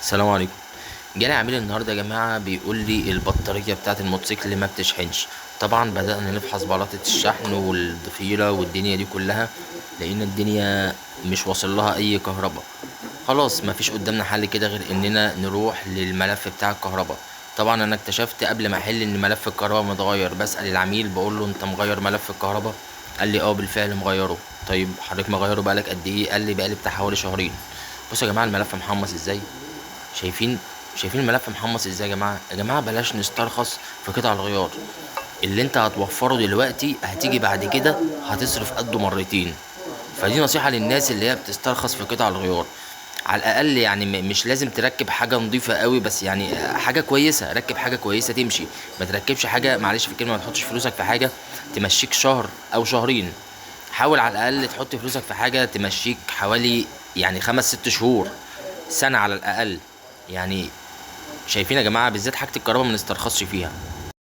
السلام عليكم. جالي عميل النهارده يا جماعة بيقول لي البطارية بتاعه الموتوسيكل ما بتشحنش. طبعا بدأنا نفحص بلاطة الشحن والضفيره والدنيا دي كلها، لقينا الدنيا مش واصل لها اي كهرباء. خلاص مفيش قدامنا حل كده غير اننا نروح للملف بتاع الكهرباء. طبعا انا اكتشفت قبل ما احل ان ملف الكهرباء متغير. بسأل العميل بقول له انت مغير ملف الكهرباء؟ قال لي اه بالفعل مغيرة. طيب حضرتك مغيرة بقالك قد ايه؟ قال لي بقالي بتاع حوالي شهرين. بصوا يا جماعة الملف محمص ازاي، شايفين الملف محمص ازاي يا جماعة. يا جماعة بلاش نسترخص في قطع الغيار، اللي انت هتوفره دلوقتي هتيجي بعد كده هتصرف قده مرتين. فدي نصيحة للناس اللي هي بتسترخص في قطع الغيار. على الاقل مش لازم تركب حاجة نظيفة قوي، بس حاجة كويسة، ركب حاجة كويسة تمشي. ما تركبش حاجة، معلش في الكلمة، ما تحطش فلوسك في حاجة تمشيك شهر او شهرين. حاول على الاقل تحط فلوسك في حاجة تمشيك حوالي 5-6 شهور، سنة على الاقل. شايفين يا جماعة بالذات حاجة الكهرباء ما نسترخصش فيها.